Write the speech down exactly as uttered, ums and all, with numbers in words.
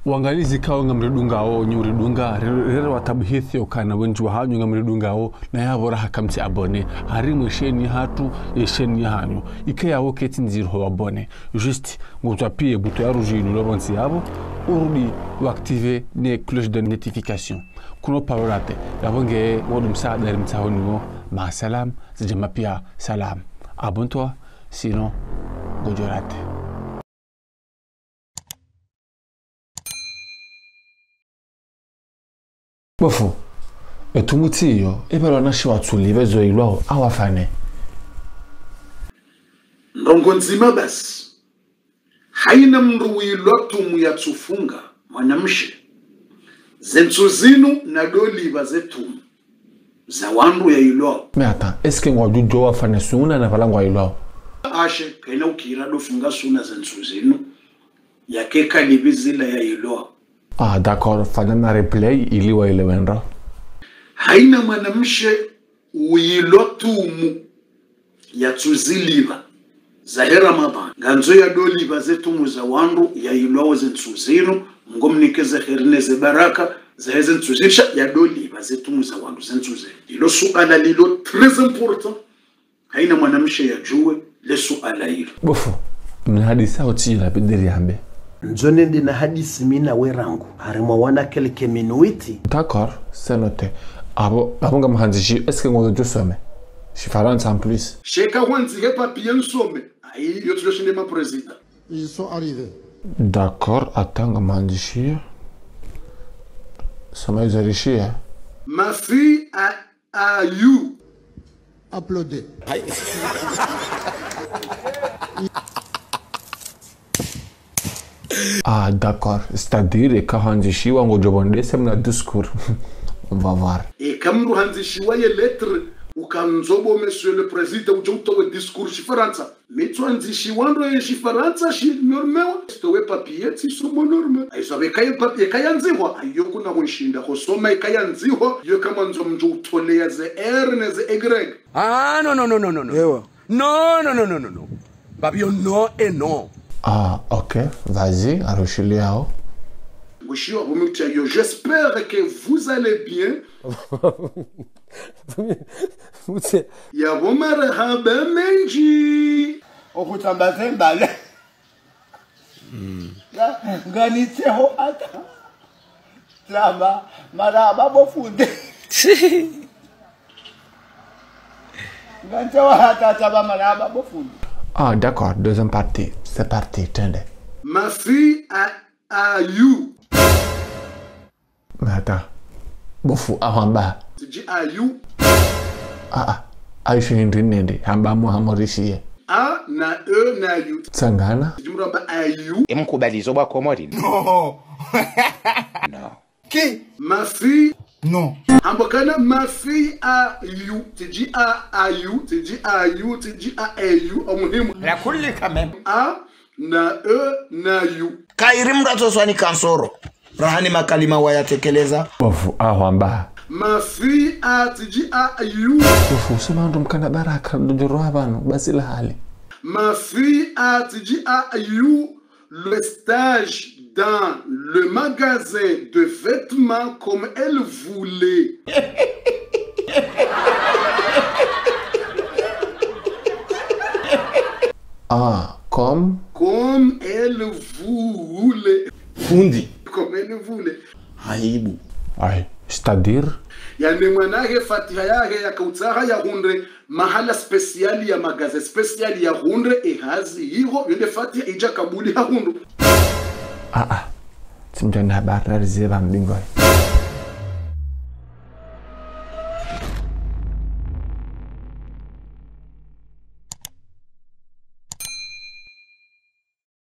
Wangalizi kawo ngamridungao, nyi uridunga, rere, rere watabuhithi okana wendji wahanyu ngamridungao, na yapvo raha kamtsi abonné, harimwa ye chaîne yahatru, ye chaîne yahanyu. Ike yapvo ketsi ndziro wa abonné. Juste, ngutso appuyer bouton ya rouge inu lo pvontsi yapvo, urudi wa activer ne cloche de notification. Kuno paro rater, yapvo nge wo ndo msaada rimtsaho nyi wo, ma salam, zidjama pia salam. Abonne-toi, sinon, ngodjo rater. Bo fundi, etumu tsiyo, eba lwana shiwa tsuli bezo ilwao, awa fane. Ndrongo ndzima basi. Haina mndru wilwa tumu yatsufunga, mwanamshe. Ze ntsu zinu na doliba ze tumu za wandru ya ilwao. Mais attends, est-ce que ngwadjo djuwa fanya suna na pvala ngwa ilwao? Ashe, kaina ukira do funga suna ze ntsu zinu, yake kalibi zila ya ilwao. Ah, d'accord, fanya na replay ili wa ile wendra. Haina mwanamshe uyilwa tumu yatsuziliba zahe Ramadhani. Ngandzo yadoliba ze tumu za wandru ya ilwao ze ntsu zinu, Mngu mnike ze kheri ne ze baraka, zahe ze ntsu zinu sha yadoliba ze tumu za wandru ze ntsu zinu. Ilo suala lilo très important. Haina mwanamshe yadjuwe le suala ilo. Bo fundi, mna hadisi au tsi la bidiri yambe. Ndzo nende na hadisi mi na we rangu. Harimwa wana quelques minutes. D'accord, c'est noté. Apvo, apvo ngamhandzishi, est-ce que ngodjo some? Shifarantsa en plus. Sheka hwandzihe papier nsome. Ayi, yo tsulo shinde ma président. Ils sont arrivés. D'accord, attends, ngamhandzishi. Soma izo rishiya. Ma fille a, a you. Applaudez. Ah, d'accord. C'est-à-dire, eka handzishiwa ngodjo pvondese mna discours. On va voir. Eka mndru handzishiwa ye lettre, ukandzo bo Monsieur le Président, udjo utowe discours shifarantsa. Mi tsu handzishiwa ndo ye shifarantsa shi normewa. Stowe papier tsi somo norme. Ayizo eka ye papier, eka yandzihwa. Ayo kuna kunshinda ho soma eka yandzihwa. Yo kamwandzo mndru utoleya ze R ne ze Y. Ah, non, non, non, non, non, non. Ewa. Non, non, non, non, non, non. Babio, non et non. Ah, ok. Vas-y, arushiliao. Ngushiwa bo mutsa yo, j'espère que vous allez bien. Mutse. Yapvo marahaba mendji. Okutamba ze mbale. Nga, nganitseho hata. Tsamba, marahaba bo fundi. Ngantseho hata tsamba marahaba bo fundi. Ah, d'accord, deuxième partie. C'est parti, tende. Ma fille a, a you. Mais attends. Bo fundi, a hwamba. Tsidji a you. Ah, ah. Ayo shihindri nende. Hamba mo hamorishiye. A na e na you. Tsangana. Tsidji mndru hamba a you. Emkubalizo bwa Komori. Non. Non. Qui? Ma fille. Non. Hamba kana ma fille a you. Tsidji a, a you. Tsidji a you. Tsidji a, e you. Omuhimu. La kulli quand même. A na e na you. Kairi mndru atsoswani kansoro. Rahani makalima wayatekeleza. Bo fundi, a hwamba. Ma fille a, tsidji a you. Bo fundi, sema ndo mkana baraka, ndo djoro wa pvanu, basi la hali. Ma fille a, tsidji a you. Le stage dans le magasin de vêtements comme elle voulait. Ah, comme? Comme elle voulait. Fundi. Comme elle voulait. Aibu. Ayi, c'est-à-dire? Yane mwana he fatiha yahe yakautsaha yahundre mahala spécial ya magasin spécial yahundre ehazi yiho, yonde fatiha idja kabuli hahundru. Ah, ah. Tsimdjana habari narize pvanu mbingoni.